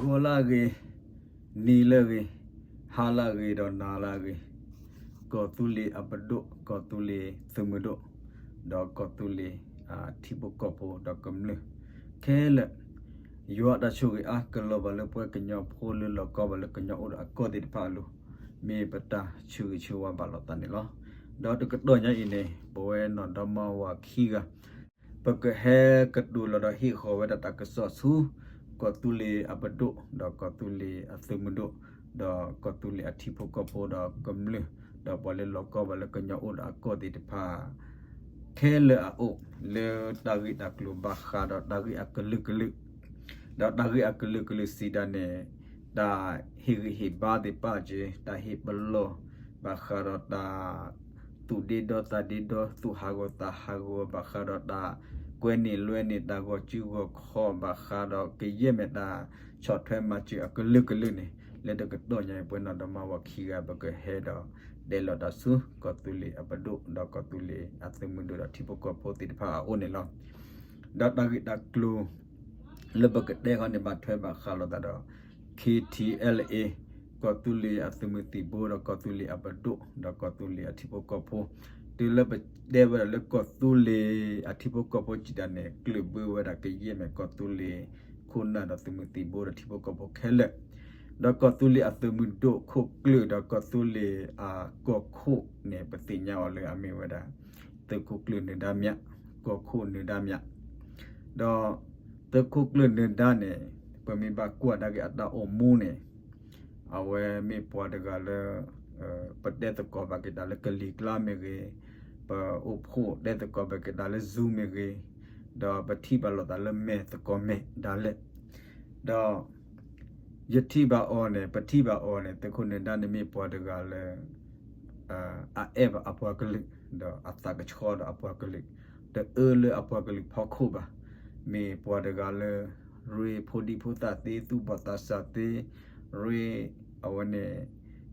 ဂီၤလၢအဂ့ၤ, နံၤလၢအဂ့ၤ, ဟါလၢအဂ့ၤဒီးနၤလၢအဂ့ၤ, ကီၢ်သူလ့ၤအပဒိၣ်, ကီၢ်သူလ့ၤသုးမုၢ်ဒိၣ်, ဒီးကီၢ်သူလ့ၤအထံဖိကီၢ်ဖိဒီးကမျၢၢ်ခဲလၢာ်, ယွၤတၢ်ဆိၣ်ဂ့ၤအါကလီၤဘၣ်လၢပှၤကညီဖိလၢလီၤကီဘၣ်လၢကညီအိၣ်ဒီးအကီၢ်သ့ၣ်တဖၣ်အလိၤ, မ့ၢ်ပတၢ်ဆၢဂ့ၤဆၢဝါဘၣ်လိာ်သးန့ၣ်လီၤ. ဒီးတကတီၢ်ညါအံၤန့ၣ် ပဝဲနီၢ်ဒီမါဝၤခံဂၤ ပကဟဲကတိၤလီၤဒီးဟ့ၣ်ဃီၤဝဲဒၣ်တၢ်ကစီၣ်ဆူ ကီၢ်သူလ့ၤအပဒိၣ်, ဒီးကီၢ်သူလ့ၤအသုးမုၢ်ဒိၣ်, ဒီးကီၢ်သူလ့ၤအထံဖိကီၢ်ဖိဒီးကမျၢၢ်, ဒီးပှၤလၢလီၤကီဘၣ်လၢကညီအိၣ်ဒီးအကီၢ်သ့ၣ်တဖၣ် ခဲလၢာ်အအိၣ်, လၢတၢ်ဂ့ၢ်တၢ်ကျိၤဘၣ်ဃးဒီးတၢ်ဂ့ၢ်အကလုာ်ကလုာ်, ဒီးတၢ်ဂ့ၢ်အကလုာ်ကလုာ်စံးဒၣ်န့ၣ်, တၢ်ဟ့ၣ်ဂံၢ်ဟ့ၣ်ဘါသ့ၣ်တဖၣ်က့ၤ, တၢ်ဟ့ၣ်ပလီၢ်ဘၣ်ဃးဒီးတၢ် သူၣ်ဒ့ဒီသးဒ့ဒီ, သူၣ်ဟးဂီၤသးဟးဂီၤ, ဘၣ်ဃးဒီးတၢ်ကွဲန့ၢ်လွဲန့ၢ်တၢ်ဂီၤစုဂီၤခီၣ်, ဘၣ်ဃးဒီးကယဲၢ်မ့ၢ်တၢ်ဆီၣ်ထွဲမၤစၢၤအကလုာ်ကလုာ်န့ၣ်, လၢတကတီၢ်ညါအံၤ ပဝဲနီၢ်ဒီမါဝၤခံဂၤ ပကဟဲဒီးတဲလီၤတၢ်ဆူ ကီၢ်သူလ့ၤအပဒိၣ် ဒီးကီၢ်သူလ့ၤအသုးမုၢ်ဒိၣ်ဒီးထံဖိကီၢ်ဖိသ့ၣ်တဖၣ်အအိၣ်န့ၣ်လီၤ. ဒီးတၢ်ဂ့ၢ်တၢ်ကျိၤ လၢပကတဲဃီန့ၣ် ဘၣ်ထွဲဘၣ်ဃးလိာ်သးဒီး ခ့ထံအဲလ်အ့, ကီၢ်သူလ့ၤအသုးမုၢ်သံၣ်ဘိ ဒီးကီၢ်သူလ့ၤအပဒိၣ် ဒီးကီၢ်သူလ့ၤအထံဖိကီၢ်ဖိ, တုၤလၢပတဲဝဲဒၣ်လၢကီၢ်သူလ့ၤအထံဖိကီၢ်ဖိစံးတၢ်န့ၣ် ကျၢၢ်ဘၢဝဲဒၣ်ကယဲၢ်မ့ၢ်ကီၢ်သူလ့ၤခိၣ်နၢ်ဒီးသုးမုၢ်သံၣ်ဘိဒီးထံဖိကီၢ်ဖိခဲလၢာ်, ဒီးကီၢ်သူလ့ၤအသုးမုၢ်ဒိၣ်ခိၣ်ကျၢၢ် ဒီးကီၢ်သူလ့ၤအကီၢ်ခိၣ်န့ၣ် ပသ့ၣ်ညါအီၤလၢအမ့ၢ်ဝဲဒၣ် သုးခိၣ်ကျၢၢ်နၢၤဒါမၠး, ကီၢ်ခိၣ်နၢၤဒါမၠး, ဒီးသုးခိၣ်ကျၢၢ်နၢၤဒါန့ၣ် ပမ့ၢ်ဘၣ်ကွၢ်ဒၣ်က့ၤအတၢ်အိၣ်မူန့ၣ် အဝဲမ့ၢ်ပှၤတဂၤလၢ ပတဲသကိးဘၣ်က့ၤတၢ်လၢကလံၤကျါမ့ၢ်ဂ့ၤ, ပအိၣ်ဖှိၣ်တဲသကိးဘၣ်က့ၤတၢ်လၢ Zoom မ့ၢ်ဂ့ၤ, ဒီးပထံၣ်ဘၣ်လိာ်သးလၢမဲာ်သကိးမဲာ်ဒၣ်လဲာ်, ဒီး ယထံၣ်ဘၣ်အီၤန့ၣ် ပထံၣ်ဘၣ်အီၤန့ၣ် သုးခိၣ်နၢၤဒါန့ၣ်မ့ၢ်ပှၤတဂၤလၢ အအဲၣ်ဘၣ်အပှၤကလုာ်, ဒီးအသးကဆှီဒီးအပှၤကလုာ်, တအၢလၢအပှၤကလုာ်ဖီခိၣ်ဘၣ်, မ့ၢ်ပှၤတဂၤလၢ ရ့ဖိဒံဖိသၣ်သ့, သူၣ်ဘီၣ်သးစၢ်သ့, ရ့ အဝဲန့ၣ်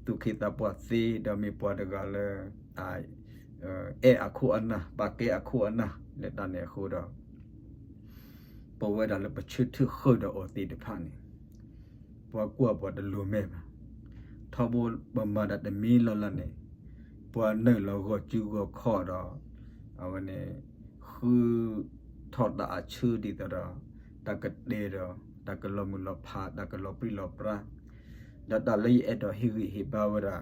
သူၣ်က့သးပှၢ်သ့, ဒီးမ့ၢ်ပှၤတဂၤလၢ အဲၣ်အခိၣ်အနၢ်, ပာ်ကဲအခိၣ်အနၢ်, လၢတၢ်န့ၣ်အဃိဒီး ပဝဲဒၣ်လၢပဆၢထၢၣ်ဃုာ်ဒီးအီၤသ့ၣ်တဖၣ်န့ၣ် ပှၤကွၢ်ပှၤတလိၤမဲာ်ဘၣ်. ထီဘိပမၤတၢ်တမံၤလီၢ်လၢ်န့ၣ် ပှၤနုာ်လီၤဂီၤစုဂီၤခီၣ်ဒီး အဝဲန့ၣ် ဃုထီၣ်တၢ်အဆၢဒ်သိးဒီး တၢ်ကတဲာ်ဒီး တၢ်ကလီၤမုၢ်လီၤဖး, တၢ်ကလီၤပြံလီၤပြါ, ဒီးတၢ်လၢယအဲၣ်ဒိးဟ့ၣ်ဂံၢ်ဟ့ၣ်ဘါဝဲဒၣ်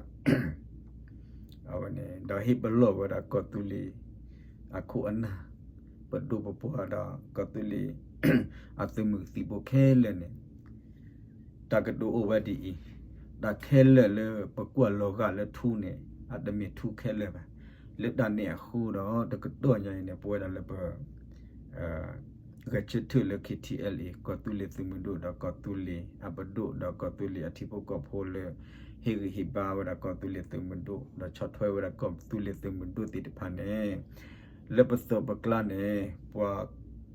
အဝဲန့ၣ် ဒီးဟ့ၣ်ပလီၢ်ဝဲဒၣ်ကီၢ်သူလ့ၤအခိၣ်အနၢ်, ပဒိၣ်ပပှၢ်ဒီးကီၢ်သူလ့ၤအသုးမုၢ်သံၣ်ဘိခဲလၢာ်န့ၣ် တၢ်ကတိၤအိၣ်ဝဲဒ်အံၤ, တၢ်ခဲလၢာ်လၢပကွၢ်လီၤဂာ်လၢထူန့ၣ် အတမ့ၢ်ထူခဲလၢာ်ဘၣ်. လၢတၢ်န့ၣ်အဃိဒီး တကတီၢ်ညါအံၤန့ၣ် ပဝဲဒၣ်လၢပ ဂဲၤဆၢထၢၣ်လၢ ခ့ထံအဲလ်အ့ ကီၢ်သူလ့ၤသုးမုၢ်ဒိၣ် ဒီးကီၢ်သူလ့ၤအပဒိၣ် ဒီးကီၢ်သူလ့ၤအထံဖိကီၢ်ဖိလၢ ဟ့ၣ်ဂံၢ်ဟ့ၣ်ဘါဝဲဒၣ်ကီၢ်သူလ့ၤသုးမုၢ်ဒိၣ် ဒီးဆီၣ်ထွဲဝဲဒၣ်ကီၢ်သူလ့ၤသုးမုၢ်ဒိၣ်သ့ၣ်တဖၣ်န့ၣ် လၢပသိးပကျါန့ၣ် ပှၤ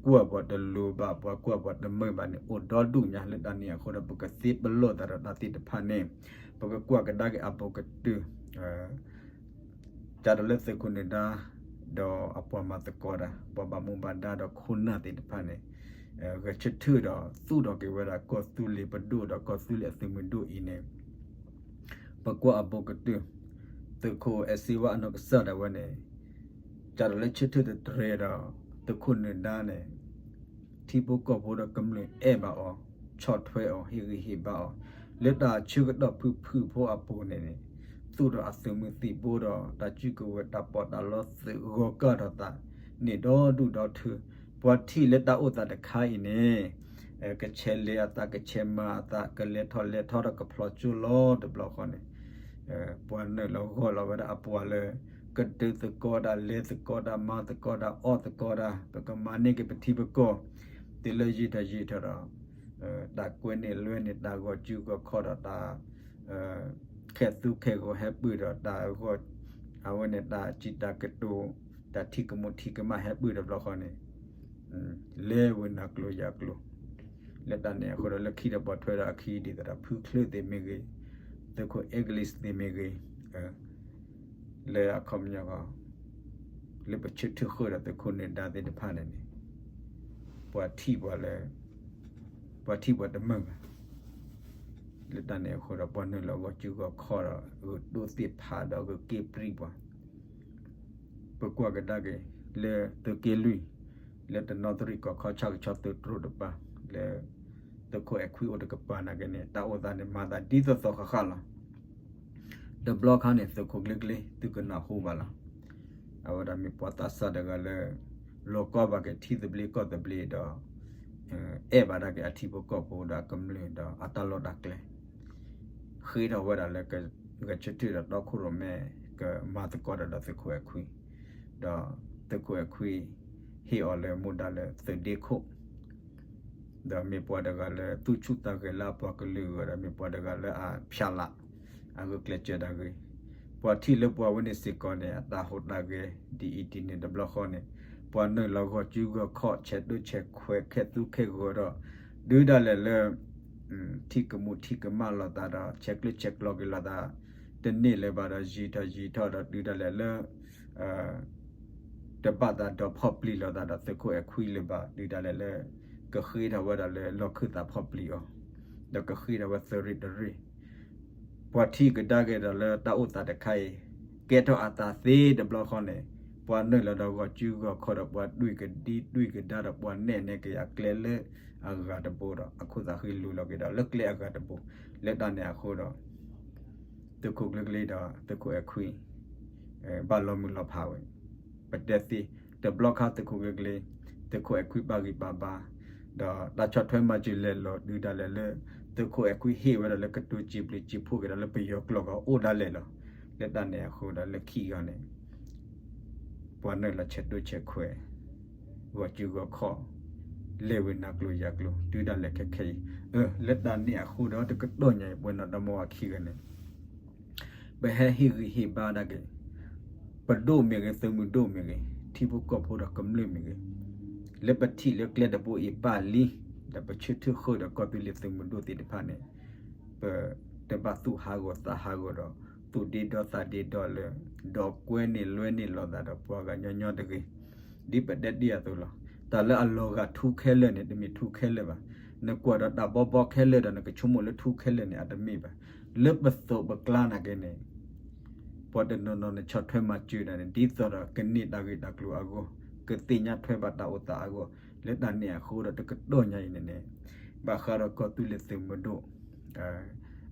ကွၢ်ပှၤတလိၤဘၣ် ပှၤကွၢ်ပှၤတမုာ်ဘၣ်န့ၣ် အိၣ်ဒီဒူၣ်ညါ လၢတၢ်န့ၣ်အဃိဒီး ပကသ့ပလီၢ်သးဒီးတၢ်သ့ၣ်တဖၣ်န့ၣ် ပကကွၢ်ကဒါက့ၤအဘူးကတၢၢ် ကၢ်ဒီးလၢသုးခိၣ်နၢၤဒါ ဒီးအပှၤမၤသကိးတၢ် ပှၤဘၣ်မူဘၣ်ဒါဒီးခိၣ်နၢ်သ့ၣ်တဖၣ်န့ၣ် ဂဲၤဆၢထၢၣ်ဒီးသူၣ်ထီၣ်က့ၤဝဲဒၣ်ကီၢ်သူလ့ၤပဒိၣ်ဒီးကီၢ်သူလ့ၤအသုးမုၢ်ဒိၣ်အံၤန့ၣ် ပကွၢ်အဘူးကတၢၢ် သုးခိၣ်အဲၣ်စ့ဝါအနီၢ်ကစၢ်ဒၣ်ဝဲန့ၣ် ကၢ်ဒီးလၢဆၢထၢၣ်တတြဲၤဒီး သုးခိၣ်နၢၤဒါန့ၣ် ထံဖိကီၢ်ဖိဒီးကမျၢၢ်အဲၣ်ဘၣ်အီၤ ဆီၣ်ထွဲအီၤ ဟ့ၣ်ဂံၢ်ဟ့ၣ်ဘါအီၤ လၢတၢ်ဆၢကတီၢ်ဖုၣ်ဖုၣ်ဖိအပူၤန့ၣ်န့ၣ် သူၣ်ထီၣ်အသုးမုၢ်သံၣ်ဘိဒီး တၢ်စုကဝဲၤတၢ်ပီးတၢ်လီသုးဂီၤကၢ်ထီၣ်သး န့ၣ်ဒီဒူၣ်ဒီထၢ ပှၤထံၣ်လၢတၢ်အိၣ်သးတခါအံၤန့ၣ် ကဆဲးလဲၤအသး ကဆဲးမၤအသး ကလဲၤထီၣ်လဲၤထီဒီးကဖျိးကၠိလီၤတဘျီဃီန့ၣ် ပှၤနုာ်လီၤဂီၢ်လီၤဝဲဒၣ်အပှၤလၢ ကဒုးသကိးတၢ် လဲၤသကိးတၢ် မၤသကိးတၢ် အီၣ်သကိးတၢ် ပကမၤန့ၢ်က့ၤပထံပကီၢ် တုၤလၢယံာ်ထီၣ်ယံာ်ထီၣ်ဒီး တၢ်ကွဲန့ၢ်လွဲန့ၢ် တၢ်ဂီၤစုဂီၤခီၣ်ဒီးတၢ် ခဲသူခဲဂီၤဟဲပၢၢ်ဒီးတၢ်ဂီၤ အဝဲန့ၣ်တၢ်စံးတၢ်ကတိၤ တၢ်ထံၣ်ကမူထံၣ်ကမၣ်ဟဲပၢၢ်တဘျီဃီန့ၣ် လဲၤဝဲနၤကျိၤယၤကျိၤ လၢတၢ်န့ၣ်အဃိဒီး လၢခံဒီးပိာ်ထွဲဒီးအခံဒ်သိးဒီး ဖုချၢသ့ၣ်မ့ၢ်ဂ့ၤ, သုးခိၣ်အဲကလံးသ့ၣ်မ့ၢ်ဂ့ၤ, လၢအခီပညီ လၢပဆၢထၢၣ်ဃုာ်ဒီးသုးခိၣ်နၢၤဒါသ့ၣ်တဖၣ်န့ၣ်န့ၣ် ပှၤထံၣ်ပှၤလၢ ပှၤထံၣ်ပှၤတမုာ်ဘၣ်. လၢတၢ်န့ၣ်အဃိဒီး ပှၤနုာ်လီၤဂီၤစုဂီၤခီၣ်ဒီး ဂုာ်ဒိၣ်သ့ၣ်ဖးဒီးဂုာ်က့ၣ်ပြံပှၤ ပကွၢ်ကဒါက့ၤ လၢသုးက့လွံၢ် လၢတနီသရံၣ်ကီၢ်ခီဆၣ်ကဆီသုးတြိတကပၤ လၢသုးခိၣ်အဲၣ်ခွံအိၣ်တကပၤနာ်က့န့ၣ် တၢ်အိၣ်သးန့ၣ် မၤသးဒ်သိးသိးဃၣ်ဃၣ်လီၤ. တဘျီခါန့ၣ် သုးခိၣ်ကျ့ကျ့ သုကနၢ်ဟူဘၣ်လီၤ. အဝဲဒၣ်မ့ၢ်ပှၤသးစၢ်တဂၤလၢ လီၤကီဘၣ်က့ၤထံသဘျ့ကီၢ်သဘျ့ဒီး အဲၣ်ဘၣ်ဒၣ်က့ၤအထံဖိကီၢ်ဖိဒီးအကမျၢၢ်ဒီး အတၢ်လီၢ်တၢ်ကျဲ ဃ့ထီၣ်ဝဲဒၣ်လၢ ကဂဲၤဆၢထၢၣ်ဒီးတီခိၣ်ရိၣ်မဲ ကမၤသကိးတၢ်ဒီးသုးခိၣ်အဲၣ်ခွံ, ဒီးသုးခိၣ်အဲၣ်ခွံ ဟ့ၣ်အီၤလၢမူဒါလၢသုးဒ့ခိၣ်, ဒီးမ့ၢ်ပှၤတဂၤလၢသူၣ်ဆူၣ်သးဂဲၤလၢအပှၤကလုာ်အဂီၢ်ဒီး မ့ၢ်ပှၤတဂၤလၢအဖျါလး အဂုာ်ကျဲးစၢးတၢ်ဂ့ၤ, ပှၤထံၣ်လၢပှၤဝဲန့ၣ်စ့ၢ်ကီးန့ၣ် အတၢ်ဟူးတၢ်ဂဲၤဒ်အံၤဒ်န့ၣ်တဘျီဃီန့ၣ် ပှၤနုာ်လီၤဂီၤစုဂီၤခီၣ် ဆဲးဒိၣ်ဆဲးခွဲး ခဲသူခဲဂီၤဒီး ဒုးဒၣ်လဲာ်လၢ ထံၣ်ကမူၣ်ထံၣ်ကမၣ်လိာ်သးဒီး ဆဲးကျၢဆဲးကျိးက့ၤလိာ်သး တန့ၢ်လၢၤဘၣ်ဒီး ယံာ်ထီၣ်ယံာ်ထီၣ်ဒီး ဒုးဒၣ်လဲာ်လၢ တဘၣ်သးဒီးဖီၣ်ပျံၤလိာ်သးဒီးသုးခိၣ်အဲၣ်ခွံလၢၤဘၣ် ဒုးဒၣ်လဲာ်လၢ ကဃ့ထီၣ်ဝဲဒၣ်လၢလီၢ်ခၢၣ်သးဖီၣ်ပျံၤအီၤ, ဒီးကဃ့ထီၣ်ဝဲသုးရ့ၣ်တရ့ၣ်, ပှၤထံၣ်ကဒါက့ၤဒီးလၢတၢ်အိၣ်သးတခါအံၤ ကဲထီၣ်အသးသ့တဘျီဃီန့ၣ် ပှၤနုာ်လီၤဒီးဂီၤစုဂီၤခီၣ်ဒီး ပှၤဒွံၣ်ကဒံဒွံၣ်ကဒါဒီး ပှၤနဲၣ်နဲၣ်က့ၤအကျဲလၢအဂၤတဘိဒီး အခိၣ်သးဃံလူၤလီၤက့ၤဒီး လၢကျဲအဂၤတဘိ လၢတၢ်န့ၣ်အဃိဒီး သုးခိၣ်ကျ့ကျ့ဒီးသုးခိၣ်အဲၣ်ခွံ ဘၣ်လီၤမုၢ်လီၤဖးဝဲ, ပတဲသ့ တဘျီခါသုးခိၣ်ကျ့ကျ့ သုးခိၣ်အဲၣ်ခွံပာ်ဂံၢ်ပာ်ဘါ, ဒီးတၢ်ဆီၣ်ထွဲမၤစၢၤလဲၤလီၤ ဒုးဒၣ်လဲာ်လၢ သုးခိၣ်အဲၣ်ခွံဟ့ၣ်ဝဲဒၣ်လၢကတိၤစံးပျံၤစံးဖှိၣ်က့ၤဒီးလၢပယီၤကျိာ်ကီးအိၣ်ဒၣ်လဲာ်လီၤ. လၢတၢ်န့ၣ်အဃိဒီးလၢခံဂၤန့ၣ် ပှၤနုာ်လီၤဆဲးဒိၣ်ဆဲးခွဲး ဂီၤစုဂီၤခီၣ် လဲၤဝဲနၤကျိၤယၤကျိၤ တုၤဒၣ်လဲာ်ခဲခဲအံၤ, လၢတၢ်န့ၣ်အဃိဒီးတကတီၢ်ညါအံၤ ပဝဲနီၢ်ဒီမါဝၤခံဂၤန့ၣ် ပဟဲဟ့ၣ်ဂံၢ်ဟ့ၣ်ဘါဒၣ်က့ၤ ပဒိၣ်မ့ၢ်ဂ့ၤ သုးမုၢ်ဒိၣ်မ့ၢ်ဂ့ၤ ထံဖိကီၢ်ဖိဒီးကမျၢၢ်မ့ၢ်ဂ့ၤ, လၢပထံၣ်လၢကျဲတဘိအံၤပာ်လံ, ဒီးပဆၢထၢၣ်ဃုာ်ဒီးကီၢ်သူလ့ၤသုးမုၢ်ဒိၣ်သ့ၣ်တဖၣ်န့ၣ် ပတဘၣ်သူၣ်ဟးဂီၤသးဟးဂီၤဒီး သူၣ်ဒ့ဒီသးဒ့ဒီလၢ ဒီးကွဲန့ၢ်လွဲန့ၢ်လိာ်သးဒီးပှၤဂၤညီညီတဂ့ၤ, ဒ်ပတဲတ့ၢ်အသိးလီၤ. တၢ်လၢအလီၤဂာ်ထူခဲလၢာ်န့ၣ် တမ့ၢ်ထူခဲလၢာ်ဘၣ်. နကွၢ်ဒီးတၢ်ဘီဘီခဲလၢာ်ဒီး နကဆိကမိၣ်လၢထူခဲလၢာ်န့ၣ် အတမ့ၢ်ဘၣ်. လၢပသိးပကျါနာ်က့န့ၣ် ပှၤတနီၤနီၤနဆီၣ်ထွဲမၤစၢၤဒၣ်န့ၣ် ဒ်သိးဒီးကန့ၢ်တၢ်ဂ့ၢ်တၢ်ကျိၤအဂီၢ်, ကသ့ၣ်ညါထွဲဘၣ်တၢ်အိၣ်သးအဂီၢ်, လၢတၢ်န့ၣ်အဃိဒီးတကတီၢ်ညါအံၤန့ၣ်န့ၣ် ဘၣ်ဃးဒီးကီၢ်သူလ့ၤသုးမုၢ်ဒိၣ်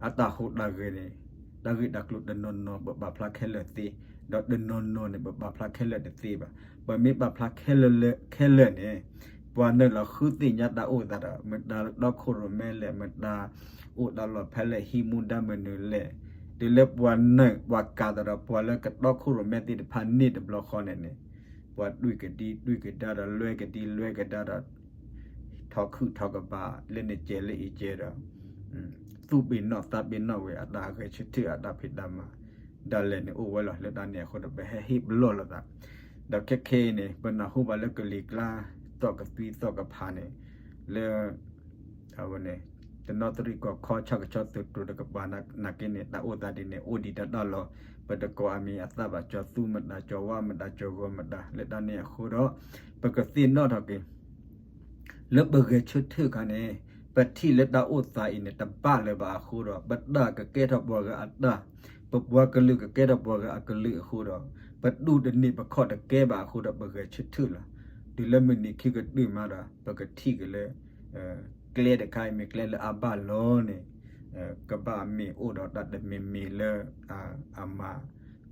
အတၢ်ဟူးတၢ်ဂဲၤန့ၣ် တၢ်ဂ့ၢ်တၢ်ကျိၤတနီၤနီၤပပာ်ဖျါခဲလၢာ်သ့, ဒီးတနီၤနီၤန့ၣ် ပပာ်ဖျါခဲလၢာ်တသ့ဘၣ်. ပမ့ၢ်ပာ်ဖျါခဲလၢာ်လၢ ခဲလၢာ်န့ၣ် ပှၤနုာ်လီၤဃုသ့ၣ်ညါတၢ်အိၣ်သးဒီး မတၤတီခိၣ်ရိၣ်မဲလဲၣ်, မတၤအိၣ်တၢ်လီၢ်ဖဲလဲၣ်, ဟံးမူဒါမနုၤလဲၣ်, တုၤလၢပှၤနုာ်ပှၤကၤသးဒီးပှၤလၢကတီခိၣ်ရိၣ်မဲသ့ၣ်တဖၣ်န့ၣ်တဘျီဃီန့ၣ်န့ၣ် ပှၤဒွံၣ်ကဒံဒွံၣ်ကဒါဒီး လွဲကဒံလွဲကဒါဒီး ထီခုၣ်ထီကဘၣ်လၢနကဲးလၢအံၤကဲးဒီး သူၣ်ပ့ၤနီၣ်သးပ့ၤနီၣ်ဝဲအတၢ်ဂဲၤဆၢထၢၣ်အတၢ်ဖံးတၢ်မၤ ဒၣ်လဲာ်န့ၣ်အိၣ်ဝဲလီၤ. လၢတၢ်န့ၣ်အဃိဒီး ပဟဲဟ့ၣ်ပလီၢ်လိာ်သး ဒီးခဲခဲအံၤန့ၣ် ပနၢ်ဟူဘၣ်လၢကလံၤကျါ သီၣ်ကသွံသီၣ်ကဖးန့ၣ် လၢ အဝဲန့ၣ် တနီသရံၣ်ကီၢ်ခီဆၣ်ကဆီသုးတြိၤတကပၤနာ်က့န့ၣ် တၢ်အိၣ်သးဒ်န့ၣ် အိၣ်ဒံးတၢ်တၢ်လီၤ. ပတကိးအမံၤအသၣ်ဘၣ် ကၠီၤသူမတၤ ကၠီၤဝါမတၤ ကၠီၤဂီၤမတၤ လၢတၢ်န့ၣ်အဃိဒီး ပကသ့ၣ်နီၣ်ထီၣ်က့ၤ လၢပဂဲၤဆၢထၢၣ်ခါန့ၣ် ပထံၣ်လၢတၢ်အိၣ်သးအံၤန့ၣ် တဘၣ်လၢၤဘၣ်အဃိဒီး ပတၢ်ကကဲထီၣ်ပှၤဂၤအတၢ်, ပပှၤကလုာ်ကကဲထီၣ်ပှၤဂၤအကလုာ်အဃိဒီး ပဒိၣ်တန့ၢ်ပခီၣ်တကဲဘၣ်အဃိဒီး ပဂဲၤဆၢထၢၣ်လီၤ. တုၤလၢမုၢ်နံၤခံကတၢၢ်မးဒီး ပကထံၣ်က့ၤလၢ ကျဲတခါအံၤမ့ၢ်ကျဲလၢအဘၣ်လီၤန့ၣ် ကဘၣ်မ့ၢ်အိၣ်ဒီးတၢ်တမံၤမံၤလၢ အမၤ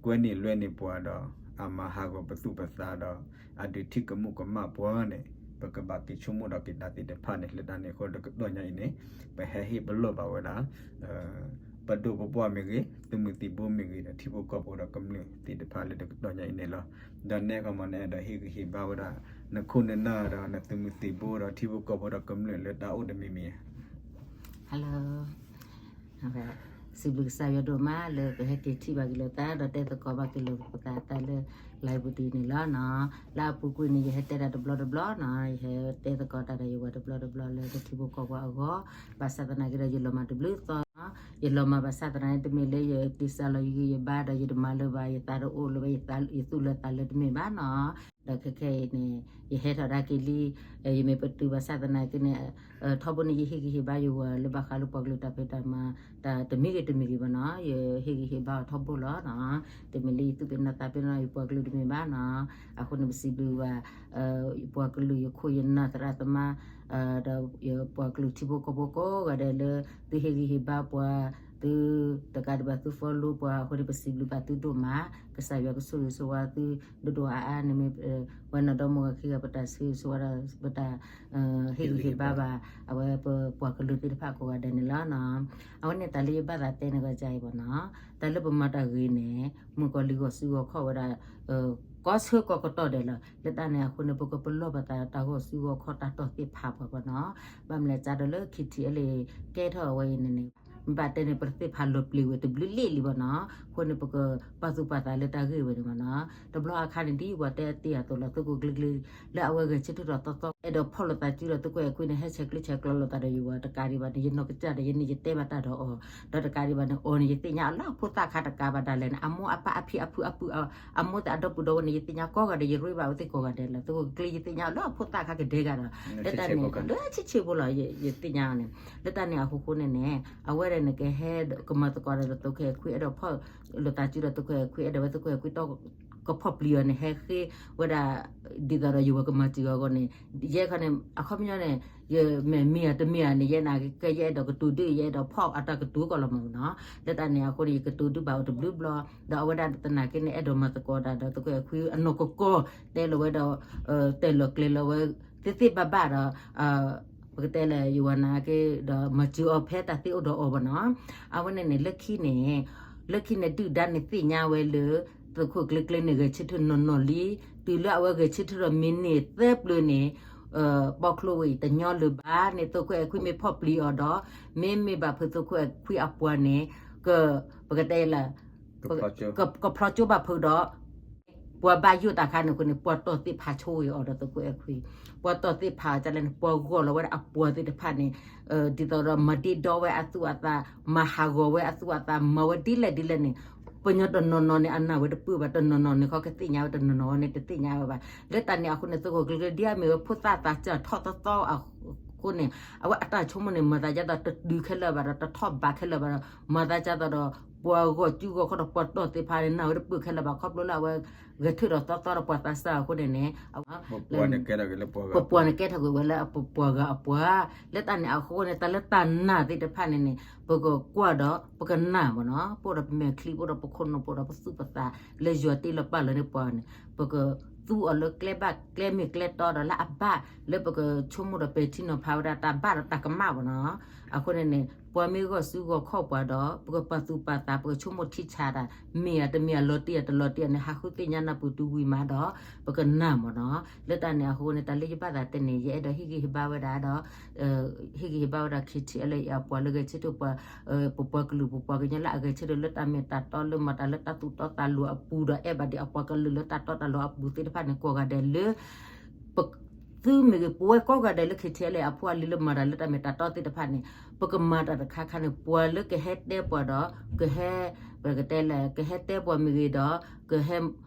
ကွဲန့ၢ်လွဲန့ၢ်ပှၤဒီး အမၤဟးဂီၤပသူၣ်ပသးဒီး အဒုးထံၣ်ကမူၣ်ကမၣ်ပှၤန့ၣ် ပကဘၣ်က့ၤဆိကမိၣ်ဒီးက့ၤတၢ်သ့ၣ်တဖၣ်န့ၣ် လၢတၢ်န့ၣ်အဃိဒီးတကတီၢ်ညါအံၤန့ၣ် ပဟဲဟ့ၣ်ပလီၢ်ဘၣ်ဝဲဒၣ် ပဒိၣ်ပပှၢ်မ့ၢ်ဂ့ၤ သုးမုၢ်သံၣ်ဘိမ့ၢ်ဂ့ၤဒီး ထံဖိကီၢ်ဖိဒီးကမျၢၢ်သ့ၣ်တဖၣ်လၢတကတီၢ်ညါအံၤန့ၣ်လီၤ. ဒီးနဲကမီၤန့ၣ်အဲၣ်ဒိးဟ့ၣ်ဂံၢ်ဟ့ၣ်ဘါဝဲဒၣ် နခိၣ်နနၢ်ဒီးနသုးမုၢ်သံၣ်ဘိဒီးထံဖိကီၢ်ဖိဒီးကမျၢၢ်လၢတၢ်အိၣ်တမံၤမံၤ Hello စံးဘျုးကစၢ်ယွၤဒိၣ်မးလၢပဟဲက့ၤထံၣ်ဘၣ်က့ၤလိာ်သး ဒီးတဲသကိးဘၣ်က့ၤလိာ်ပသးတၢ်လၢ live ပူၤဒ်န့ၣ်လီၤနီၤ. လၢအပူၤကွံာ်န့ၣ် ယဟဲတဲဒၣ်တဘျီတဘျီနီၤ, ယဟဲတဲသကိးတၢ်ဒီးယဝၤတဘျီတဘျီလၢပထံဖိကီၢ်ဖိအဂီၢ်, ဘၣ်ဆၣ်သနာ်က့ဒီး ယလီၤမၢ်တဘျုးသီနီၤ, ယလီၤမၢ်ဘၣ်ဆၣ်သနာ်က့ တမ့ၢ်လၢယက့ၤစၢ်လီၤယဂံၢ်ယဘါဒီး ယတမၤလၢၤဘၣ် ယသးတအိၣ်လၢၤဘၣ် ယသူၣ်လၢသးလၢတမ့ၢ်ဘၣ်နီၤ. ဒီးခဲခဲအံၤန့ၣ် ယဟဲထီၣ်ဒၣ်က့ၤလံ, ယမ့ၢ်ပတုာ်ဘၣ်ဆၣ်သနာ်က့န့ၣ် ထီဘိန့ၣ် ယဟ့ၣ်ဂံၢ်ဟ့ၣ်ဘါယဝၤလၢဘၣ်ဃးလၢပှၤကလုာ်တၢ်ဖံးတၢ်မၤ တၢ်တမံၤဂ့ၤတမံၤဂ့ၤဘၣ်နီၤ, ယဟ့ၣ်ဂံၢ်ဟ့ၣ်ဘါအီၤထီဘိလီၤနီၤ. တမ့ၢ်လၢယသူၣ်ပ့ၤနီၣ်သးပ့ၤနီၣ်ယပှၤကလုာ်တမ့ၢ်ဘၣ်နီၤ. အဃိန့ၣ် ပစံးဘျုးဘၣ် ပှၤကလုာ်ယခိၣ်ယနၢ်သရၣ်သမါ ဒီးယပှၤကလုာ်ထံဖိကီၢ်ဖိကိးဂၤဒဲးလၢ သုဟ့ၣ်ဂံၢ်ဟ့ၣ်ဘါပှၤ သုတကးဒံးဘၣ်သု follow ပှၤအဃိန့ၣ် ပစံးဘျုးဘၣ်သုဒိၣ်မး, ကစၢ်ယွၤကဆိၣ်ဂ့ၤဆိၣ်ဝါသုဒိၣ်ဒိၣ်အါအါန့ၣ်မ့ၢ် ဝဲနီၢ်ဒီမါဂၤခံဂၤပတၢ်ဆိၣ်ဂ့ၤဆိၣ်ဝါဒီး ပတၢ် ဟ့ၣ်ဂံၢ်ဟ့ၣ်ဘါဘၣ် အဝဲပပှၤကလုာ်သ့ၣ်တဖၣ်ကိးဂၤဒဲးန့ၣ်လီၤနီၤ. အဝဲန့ၣ်တၢ်လၢယဘၣ်သးတဲန့ၣ်ဂီၤကါအံၤဘၣ်နီၤ, တၢ်လၢပမၤတၢ်ဂ့ၤန့ၣ် မုၣ်ကီၤလံၢ်ဂီၢ်စုဂီၢ်ခီၣ်ဝဲဒၣ် ကီဆၢကီကတီၢ်ဒဲးလီၤ. လၢတၢ်န့ၣ်အဃိန့ၣ် ပကပလီၢ်ပသးတၢ်ဂီၢ်စုဂီၢ်ခီၣ်တၢ်တီၢ်သ့ၣ်ဖးပှၤဘၣ်နီၤ. ဘၣ်မနုၤလဲၣ် ကဒီးလၢ KTLA ကဲထီၣ်အဝဲအံၤန့ၣ်န့ၣ် မ့ၢ်ဘၣ်တဲန့ၣ် ပတသ့ၣ်ဖးလီၤပျံၤဝဲတဘျုးလ့ၣ်လံဘၣ်နီၤ. အဃိန့ၣ် ပကပာ်သူၣ်ပာ်သးလၢတၢ်ဂ့ၢ်ဝဲန့ၣ်ဘၣ်နီၤ. တဘျီအခါန့ၣ် ဒ်ယဝၤတဲတ့ၢ်အသိးလီၤ သုးခိၣ်ကျ့ကျ့ လၢအဝဲဂဲၤဆၢထၢၣ်ဒီးသီသီ အဲၣ်ဒိးဖီၣ်လိာ်သးစုဒီးသုးခိၣ်အဲၣ်ခွံန့ၣ် ဟဲဆဲးကျၢဆဲးကျိးလိာ်သးဒီးယဝၤတကးဒံးဘၣ်န့ၣ် ယနီၢ်ကစၢ်ဒီးယန့ၣ် ယတဲဘၣ်တၢ်ဒီးအီၤ ဒီးတကးဒံးဘၣ်န့ၣ် အီၤန့ၣ်ယသ့ၣ်ညါအီၤလၢအဖိသၣ်ခါတကးဘၣ်ဒၣ်လဲာ်န့ၣ် အမိၢ်အပၢ်အဖံအဖုအပုၢ် အမိၢ်သ့ၣ်အဒီပုၢ်ဒီဝဲၢ်န့ၣ် ယသ့ၣ်ညါကိးဂၤဒဲး ယရ့ဘၣ်အဝဲသ့ၣ်ကိးဂၤဒဲးလီၤ. သုးခိၣ်ကျ့ ယသ့ၣ်ညါအီၤလၢအဖိသၣ်ခါကဒဲကဒီး လၢတၢ်န့ၣ် လၢဆံးဆံးဖိလီၤ ယသ့ၣ်ညါအီၤန့ၣ် လၢတၢ်န့ၣ်အဃိဃိန့ၣ်န့ၣ် အဝဲဒၣ်န့ၣ်ကဟဲကမၤသကိးဒီးသုးခိၣ်အဲၣ်ခွံ အဲၣ်ဒိးဖီၣ်လိာ်သးစုဒီးသုးခိၣ်အဲၣ်ခွံ အဲၣ်ဒိးဝဲသုးခိၣ်အဲၣ်ခွံတီ ကဖီၣ်ပျံၤအီၤန့ၣ် ဟဲဃ့ဝဲဒၣ် ဒ်သိးဒီးယဝၤကမၤစၢၤအီၤအဂီၢ်န့ၣ် ယဲခီန့ၣ် အခီပညီန့ၣ် ယမ့ၢ်မ့ၢ်ဧါတမ့ၢ်ဧါန့ၣ် ယဲနာ်က့ ယအဲၣ်ဒိးကတိၤဒုး ယအဲၣ်ဒိးဖီၣ်အတၢ်ကတိၤကီၢ်လီၤမးနီၤ. လၢတၢ်န့ၣ်အဃိန့ၣ် ယကတိၤဒုးဘၣ်အီၤတဘျုးဘျီ ဒီးအဝဲဒၣ်သနာ်က့န့ၣ် အဲၣ်ဒိးမၤသကိးတၢ်ဒီးသုးခိၣ်အဲၣ်ခွံအနီၢ်ကီၢ်ကီၢ် တဲလီၤဝဲဒီး တဲလီၤကျဲၤလီၤဝဲ သ့သ့ဘၣ်ဘၣ်ဒီး ပကတဲလၢယဝၤနာ်က့ ဒီးမၤစၢၤအီၤဖဲတၢ်သ့အိၣ်ဒီးအီၤဘၣ်နီၤ. အဝဲန့ၣ်န့ၣ် လၢခံန့ၣ် လၢခံန့ၣ် ဒုၣ်ဒါန့ၣ်သ့ၣ်ညါဝဲလၢ သုးခိၣ်ကျ့ကျ့န့ၣ် ဂဲၤဆၢထၢၣ်နီၢ်နီၢ်လံ. တုၤလၢအဝဲဂဲၤဆၢထၢၣ်ဒီးမံးနံးသၢပျၢၤန့ၣ် ဘီချိဝဲအံၤတညီလၢၤဘၣ်န့ၣ် သုးခိၣ်အဲၣ်ခွံမ့ၢ်ဖီၣ်ပျံၤအီၤဒီး မ့မ့ၢ်ဘၣ်ဖုးသုးခိၣ်အဲၣ်ခွံအပှၤန့ၣ် က ပကတဲလၢ ကဖျီကၠိဘၣ်ဖုးဒီး ပှၤဘၣ်ယိၣ်တၢ်ခါန့ၣ်အဃိန့ၣ် ပှၤတီၢ်သ့ၣ်ဖးဆိၣ်ဂ့ၤအီၤဒီးသုးခိၣ်အဲၣ်ခွံ, ပှၤတီၢ်သ့ၣ်ဖးကလဲၣ်န့ၣ် ပှၤဂီၢ်လီၤဝဲဒၣ်အပှၤသ့ၣ်တဖၣ်န့ၣ် ဒ်သိးဒီးမၤဒ့ဒီဝဲအသူၣ်အသး, မၤဟးဂီၤဝဲအသူၣ်အသး, မၤဝဲဒ်လဲၣ်ဒ်လဲၣ်န့ၣ် ပှၤညီတနီၤနီၤန့ၣ် အနာ်ဝဲတပၢၢ်ဘၣ်, တနီၤနီၤန့ၣ် ခီကသ့ၣ်ညါဝဲ, တနီၤနီၤန့ၣ်တသ့ၣ်ညါဝဲဘၣ်. လၢတၢ်န့ၣ်အဃိန့ၣ် သုးခိၣ်ကျ့ကျ့ဒ်အမ့ၢ်ဝဲဖိသၣ်သးစၢ်ထီၣ်သီသီအဃိန့ၣ် အဝဲအတၢ်ဆိကမိၣ်န့ၣ် မၤသးဒ်သိးတတုၤခဲလၢာ်ဘၣ်ဒီး တထီၣ်ဘးခဲလၢာ်ဘၣ်ဒီး မၤသးဒ်သိးဒီး ပှၤဂီၢ်စုဂီၢ်ခီၣ်ဒီးပှၤတီၢ်သ့ၣ်တဖၣ်န့ၣ် နာ်ဝဲတပၢၢ်ခဲလၢာ်ဘၣ် ခီဖျိလၢအဝဲ ဂဲၤဆၢထၢၣ်ဒီးသီသီဒီးပှၤသးစၢ်အဃိန့ၣ်န့ၣ် ပပှၤန့ၣ်ကဲထီၣ်က့ၤလၢပှၤဂၤအပှၤ, လၢတၢ်န့ၣ်အဃိန့ၣ် တၢ်လၢတၢ်နာ်သ့ၣ်တဖၣ်န့ၣ်န့ၣ် ပကကွၢ်ဒီးပကနာ်မးနီၤ, ပအိၣ်ဒီးပမဲာ်ချံ ပအိၣ်ဒီးပခိၣ်နူာ် ပအိၣ်ဒီးပသူၣ်ပသး လၢယွၤတ့လီၤပာ်လီၤန့ၢ်ပှၤန့ၣ် ပကသူအီၤလၢကျဲဘၣ်ကျဲမ့ၢ်ကျဲတီဒီးလၢအဘၣ် လၢပကဆိကမိၣ်ဒီးပဲာ်ထံနီၤဖးဝဲဒၣ်တၢ်ဘၣ်ဒီးတၢ်ကမၣ်မးနီၤ. အဃိန့ၣ်န့ၣ် ပှၤမ့ၢ်ဂီၢ်စုဂီၢ်ခီၣ်ပှၤဒီး ပကပာ်သူၣ်ပာ်သး ပကဆိကမိၣ်ထံဆးတၢ် မ့ၢ်ဧါတမ့ၢ်ဧါ လီၤတံၢ်ဧါတလီၤတံၢ်ဧါန့ၣ် ဟးဃုသ့ၣ်ညါနၢ်ပူၤတုၤဝံၤမးဒီး ပကနာ်မးနီၤ. လၢတၢ်န့ၣ်အဃိန့ၣ် တၢ်လၢယဘၣ်သးတဲန့ၣ် ယအဲၣ်ဒိးဟ့ၣ်ဂံၢ်ဟ့ၣ်ဘါဝဲဒၣ်ဒီး ဟ့ၣ်ဂံၢ်ဟ့ၣ်ဘါဝဲဒၣ် KTLA အပှၤလၢဂဲၤဆၢထၢၣ်ပှၤ ပပှၤကလုာ် ပပှၤကညီလၢအဂဲၤဆၢထၢၣ်လၢတၢ်မ့ၢ်တၢ်တီလၢမၤတၢ်လၢတၢ်သူၣ်တီသးလိၤအပူၤဒီး အဲၣ်ဘၣ်ဒံးအပှၤကလုာ်လၢတၢ်တီတၢ်လိၤအပူၤသ့ၣ်တဖၣ်န့ၣ် ကိးဂၤဒဲးလၢ ပ သုမ့ၢ်ဂ့ၤ ပဝဲကိးဂၤဒဲးလၢ KTLA အဖိအလံၤလၢမၤတၢ်လၢတၢ်မ့ၢ်တၢ်တီသ့ၣ်တဖၣ်န့ၣ် ပကမၤတၢ်တခါခါန့ၣ် ပှၤလၢကဟဲတဲပှၤဒီး ကဟဲ ပကတဲလၢ ကဟဲတဲပှၤမ့ၢ်ဂ့ၤဒီး ကဟဲ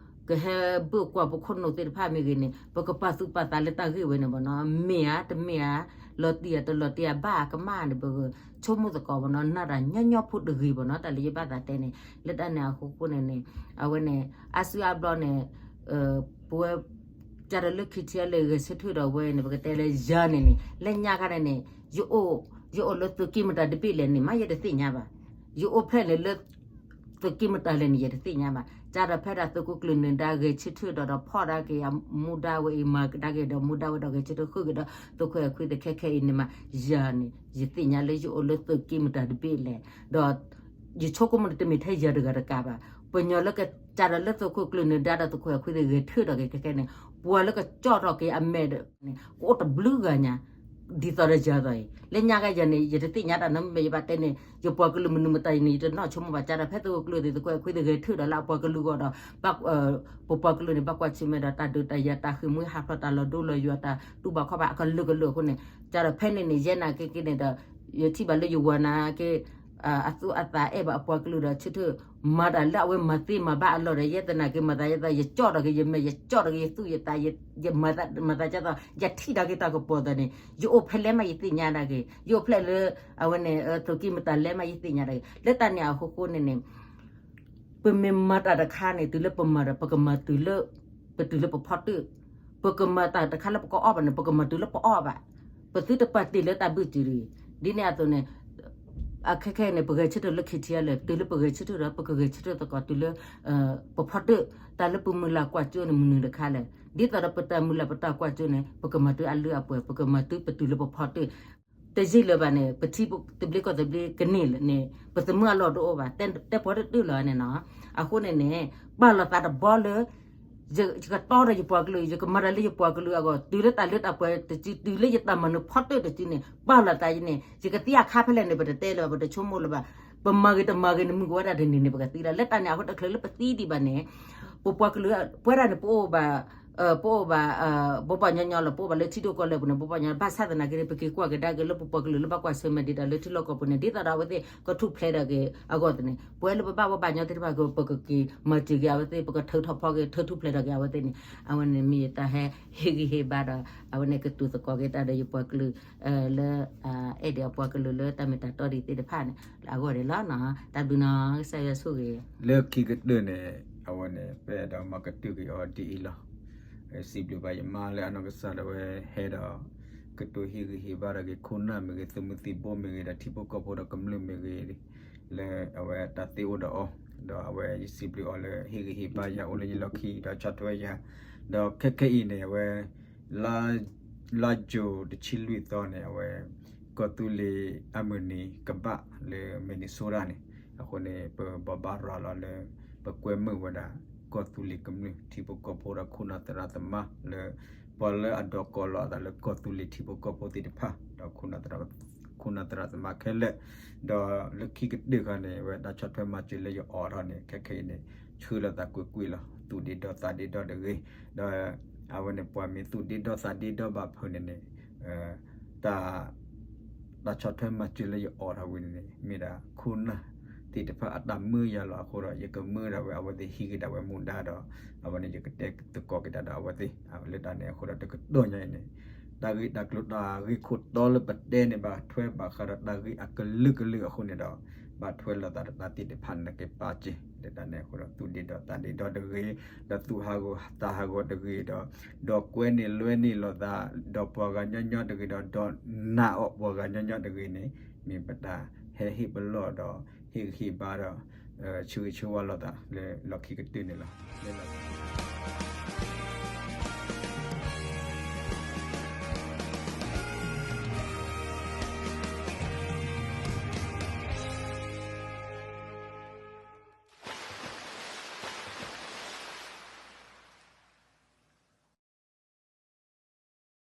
ကဟဲဘၢၣ်ကွၢ်ပခိၣ်နူာ်သ့ၣ်တဖၣ်မ့ၢ်ဂ့ၤန့ၣ် ပကပာ်သူၣ်ပာ်သးလၢတၢ်ဂ့ၢ်ဝဲန့ၣ်မးနီၤ. မ့ၢ်ဧါ တမ့ၢ်ဧါ လီၤတံၢ်ဧါတလီၤတံၢ်ဧါ ဘၣ်အကမၣ်န့ၣ် ပကဆိကမိၣ်သကိးမးနီၤ. နာ်တၢ်ညီညီဖိတဂ့ၤမးနီၤ တၢ်လၢယဘၣ်သးတဲန့ၣ် လၢတၢ်န့ၣ်အဃိဃိန့ၣ်န့ၣ် အဝဲန့ၣ် အါစုအါဘျီန့ၣ် ပဝဲ ကဒီးလၢ KTLA ဂဲၤဆၢထၢၣ်ဒီးဝဲန့ၣ် ပကတဲလၢယၤန့ၣ်န့ၣ် လၢညါခါန့ၣ်န့ၣ် ယအိၣ် ယအိၣ်လၢသုးက့မတၤတဘ့ၣ်လဲၣ်န့ၣ် မ့ၢ်ယတသ့ၣ်ညါဘၣ်. ယအိၣ်ဖျဲၣ်န့ၣ်လၢ သုးက့မတၤလဲၣ်န့ၣ် ယတသ့ၣ်ညါဘၣ်. ကဒီးဖဲဒၣ်သုးခိၣ်ကျၢၢ်နၢၤဒါဂဲၤဆၢထၢၣ်ဒီး ဒီးဖီၣ်ဒၣ်က့ၤအမူဒါဝဲအံၤ မၤကဒါက့ၤဒီးမူဒါဝဲဒီးဂဲၤဆၢထၢၣ်ဃုာ်က့ၤဒီး သုးခိၣ်အဲၣ်ခွံသ့ၣ်ခဲခဲအံၤန့ၣ်မး ယၤန့ၣ် ယသ့ၣ်ညါလၢယအိၣ်လၢသုးက့မတၤတဘ့ၣ်လဲၣ် ဒီး ယဆိကမိၣ်န့ၣ် တမ့ၢ်ထဲယၤတဂၤတကးဘၣ်. ပှၤညီလၢကစးဒီးလၢသုးခိၣ်ကျၢၢ်နၢၤဒါဒီးသုးခိၣ်အဲၣ်ခွံသ့ၣ်ဂဲၤဆၢထၢၣ်ဒီးက့ၤခဲခဲန့ၣ် ပှၤလၢကကၠီၣ်ထီၣ်က့ၤအမဲာ်ဒီးန့ၣ် ကအိၣ်တဘျုးဂၤညါ ဒ်သိးဒီးယၤသိးအံၤ လၢညါခါယၤန့ၣ် ယတသ့ၣ်ညါတၢ်နီတမံၤ ယဘၣ်တဲန့ၣ် ယပှၤကလုာ်မနုၤမတၤအံၤန့ၣ် ယတနီၢ်ဆိကမိၣ်ဘၣ် ကဒီးဖဲသုးခိၣ်ကျၢၢ်သ့ၣ်သုးခိၣ်အဲၣ်ခွံသ့ၣ်ဂဲၤဆၢထၢၣ်ဒီးလၢအပှၤကလုာ်အဂီၢ်ဒီး ပပှၤကလုာ်န့ၣ် ဘၣ်ကွၢ်ဆၢၣ်မဲာ်ဒီးတၢ်ဒုးတၢ်ယၤတၢ်ဃ့ၢ်မှံဟးဖျိးတၢ်လီၤဒိလီၤယွၤတၢ်တူၢ်ဘၣ်ခီၣ်ဘၣ်အကလုာ်ကလုာ်အဃိန့ၣ် ကဒီးဖဲန့ၣ်န့ၣ် ယဲနာ်က့က့န့ၣ်ဒီး ယထံၣ်ဘၣ်လၢယဝၤနာ်က့ အသူၣ်အသးအဲၣ်ဘၣ်အပှၤကလုာ်ဒီးဆၢထၢၣ် မၤတၢ်လၢအဝဲမၤသ့မၤဘၣ်အလီၢ်ဒီး ယဲသနာ်က့ မၤသးယဲသး ယကၠီၣ်ထီၣ်က့ၤယမဲာ် ယကၠီၣ်ထီၣ်က့ၤယသူၣ်ယသး ယမၤသးယဲသး ယထံၣ်ဒၣ်က့ၤတၢ်ကပီၤသးန့ၣ် ယအိၣ်ဖဲလဲၣ်မးယသ့ၣ်ညါဒၣ်က့ၤ ယအိၣ်ဖဲလဲၣ်လၢ အဝဲန့ၣ် သုးက့မတၤလဲၣ်မးယသ့ၣ်ညါဒၣ်က့ၤ လၢတၢ်န့ၣ်အဃိဃိန့ၣ်န့ၣ် ပမ့ၢ်မၤတၢ်တခါန့ၣ် တုၤလၢပမၤဒီး ပကမၤတုၤလၢ ပတုၤလၢပဖီတၢၣ်, ပကမၤတၢ်တခါလၢပကအီၣ်ဘၣ်န့ၣ် ပကမၤတုၤလၢပအီၣ်ဘၣ်, ပသုတပာ်တ့ၢ်လၢတၢ်ဘုၣ်စၢၤတဂ့ၤ, ဒ်န့ၣ်အသိးန့ၣ် အခဲခဲအံၤန့ၣ် ပဂဲၤဆၢထၢၣ်လၢ ခ့ထံအါလဲၣ်, တုၤလၢပဂဲၤဆၢထၢၣ်ဒီး ပကဂဲၤဆၢထၢၣ်သကိးတုၤလၢ ပဖီတၢၣ်, တၢ်လၢပမုၢ်လၢ်ကွၢ်စိန့ၣ် မနုၤတခါလဲၣ်, ဒ်သိးဒီးပတၢ်မုၢ်လၢ်ပတၢ်ကွၢ်စိန့ၣ် ပကမၤတုၤအလၢအပှဲၤ, ပကမၤတုၤပတုၤလၢပဖီတၢၣ် တယံာ်လၢၤဘၣ်န့ၣ် ပထံသဘျ့ကီၢ်သဘျ့ကန့ၢ်န့ၣ် ပသမုၢ်အလီၢ်တအိၣ်ဘၣ်, တဲပှၤတတုၤလီၤန့ၣ်နီၤ, အဃိန့ၣ်န့ၣ် ပာ်လီၤသးတဘီလၢ ယကတီဒီးယပှၤကလုာ် ယကမၤတၢ်လၢယပှၤကလုာ်အဂီၢ် တုၤလၢတၢ်လၢတၢ်ပှဲၤတစု တုၤလၢယတၢ်မၤနၢၤဖီတၢၣ်တစုန့ၣ် ပာ်လီၤသးယန့ၣ် ယကသံအခါဖဲလဲၣ်န့ၣ် ပတတဲလၢၤဘၣ် ပတဆိကမိၣ်လၢၤဘၣ်, ပမၤဂ့ၤတမၤဂ့ၤန့ၣ် မုၢ်ကဝဲဒၣ်တနံၤန့ၣ် ပကသံလီၤ, လၢတၢ်န့ၣ်အဃိတချုးလၢပသံဒံးဘၣ်န့ၣ် ပပှၤကလုာ် ပဝဲဒၣ်န့ၣ် ပအိၣ်ဘၣ် ပအိၣ်ဘၣ် ဘိးဘၣ်ညီညီလီၤ, ပအိၣ်ဘၣ်လၢထံဒိၣ်ကီၢ်လဲၢ်ပူၤန့ၣ် ဘိးဘၣ်ညီ, ဘၣ်ဆၣ်သနာ်က့န့ၣ် ပက့ၤကွၢ်ကဒါက့ၤလၢပပှၤကလုာ်လၢဘၣ်ကွၢ်ဆၢၣ်မဲာ်ဒံးတၢ်လၢထံလီၢ်ကီၢ်ပူၤန့ၣ် ဒ်သိးဒီးအဝဲသ့ၣ်ကထူၣ်ဖျဲးဒၣ်က့ၤအဂီၢ်န့ၣ် ပဝဲလၢပဘၣ်ဘိးဘၣ်ညီသ့ၣ်တဖၣ် ပကက့ၤမၤစၢၤက့ၤအဝဲသ့ၣ် ပကထၢထီၣ်ဖီက့ၤ ထၢထူၣ်ဖျဲးထီၣ်က့ၤအဝဲသ့ၣ်န့ၣ် အဝဲန့ၣ်မ့ၢ်ယတၢ်ဟဲဟ့ၣ်ဂံၢ်ဟ့ၣ်ဘါဒီး အဝဲန့ၣ်ကတိၤသကိးက့ၤတၢ်ဒီးယပှၤကလုာ် လၢ အဲၣ်ဒိးအပှၤကလုာ်လၢတၢ်မ့ၢ်တၢ်တီဒံးသ့ၣ်တဖၣ်န့ၣ် လၢအဂီၢ်န့ၣ်လီၤ. တၢ်ဘျုးနီၤ ကစၢ်ယွၤဆိၣ်ဂ့ၤ. လၢခံကတၢၢ်န့ၣ် အဝဲန့ၣ် ပအဲၣ်ဒိးမၤကတၢၢ်က့ၤအီၤဒ်အံၤလီၤ. စံးဘျုးဘၣ်ယမါလၢအနီၢ်ကစၢ်ဒၣ်ဝဲဟဲဒီး ကတိၤဟ့ၣ်ဂံၢ်ဟ့ၣ်ဘါဒီးက့ၤခိၣ်နၢ်မ့ၢ်ဂ့ၤ သုးမုၢ်သံၣ်ဘိမ့ၢ်ဂ့ၤဒီး ထံဖိကီၢ်ဖိဒီးကမျၢၢ်မ့ၢ်ဂ့ၤ လၢအဝဲတၢ်သ့အိၣ်ဒီးအီၤ, ဒီးအဝဲယစံးဘျုးအီၤလၢဟ့ၣ်ဂံၢ်ဟ့ၣ်ဘါယၤအိၣ်လၢယလီၢ်ခံ ဒီးဆီၣ်ထွဲယၤ, ဒီးခဲခဲအံၤန့ၣ် အဝဲ လါ လါယူၤတဆံလွံၢ်သီန့ၣ် အဝဲ ကီၢ်သူလ့ၤအမုၢ်နံၤကဘၣ်လၢ Minnesota န့ၣ်, အဃိန့ၣ် ပဘိးဘၣ်ရၤလီၤလၢ ပကွဲမုာ်ဝဲဒၣ် ကီၢ်သူလ့ၤကမျၢၢ် ထံဖိကီၢ်ဖိဒီးခိၣ်နၢ်သရၣ်သမါလၢ ပှၤလၢအဒိးကိးလီၤအသးလၢကီၢ်သူလ့ၤထံဖိကီၢ်ဖိသ့ၣ်တဖၣ် ဒီးခိၣ်နၢ်သရၣ်သမါခဲလၢာ်, ဒီးလၢခံကတၢၢ်ခါန့ၣ် အဝဲတၢ်ဆီၣ်ထွဲမၤစၢၤလၢယအိးထီၣ်န့ၣ် ခဲခဲအံၤန့ၣ် ဆှၢလီၤသးကွ့ၢ်ကွ့ၢ်လီၤ. သူၣ်ဒ့ဒီသးဒ့ဒီတဂ့ၤ, ဒီးအဝဲန့ၣ် ပှၤမ့ၢ်သူၣ်ဒ့ဒီသးဒ့ဒီဘၣ်ဖုးန့ၣ်န့ၣ် တၢ် တၢ်ဆီၣ်ထွဲမၤစၢၤလၢယအိးထီၣ်ဝံၤန့ၣ်န့ၣ် မ့ၢ်ဒၣ်ခိၣ်နၢ်သ့ၣ်တဖၣ်အတၢ်မၢယၤလီၤအဃိဒီး ယကမၢဒၣ်ဝဲအဝဲသ့ၣ်ဟံးက့ၤဒၣ်ဝဲမူဒါဒီး အဝဲန့ၣ်ယကတဲသကိးက့ၤတၢ်ဒီးအဝဲသ့ၣ်, လၢတၢ်န့ၣ်အဃိဒီးတကတီၢ်ညါအံၤန့ၣ် တၢ်ဂ့ၢ်တၢ်ကျိၤတၢ်ဂ့ၢ်ခိၣ်တီလၢပတဲန့ၣ် ဘၣ်ထွဲဘၣ်ဃးဒီးတၢ်ဂ့ၢ်အကလုာ်ကလုာ်အဃိန့ၣ်ဒီး ဘၣ်ထွဲလိာ်သးဒီးတၢ်သ့ၣ်တဖၣ်န့ၣ်က့ၤပာ်စ့ၢ် လၢတၢ်န့ၣ်အဃိဒီး သူၣ်ဒ့ဒီသးဒ့ဒီတဂ့ၤ, ဒီးသူၣ်ဟးဂီၤသးဟးဂီၤတဂ့ၤဒီး ဒီးကွဲန့ၢ်လွဲန့ၢ်လိာ်သး ဒီးပှၤဂၤညီညီတဂ့ၤဒီး ဒီးနာ်အီၤပှၤဂၤညီညီတဂ့ၤန့ၣ် မ့ၢ်ပတၢ်ဟဲဟ့ၣ်ပလီၢ်ဒီး ဟ့ၣ်ဂံၢ်ဟ့ၣ်ဘါဒီး ဆၢဂ့ၤဆၢဝါလိာ်သးလၢလီၢ်ခံကတၢၢ်န့ၣ်လီၤ.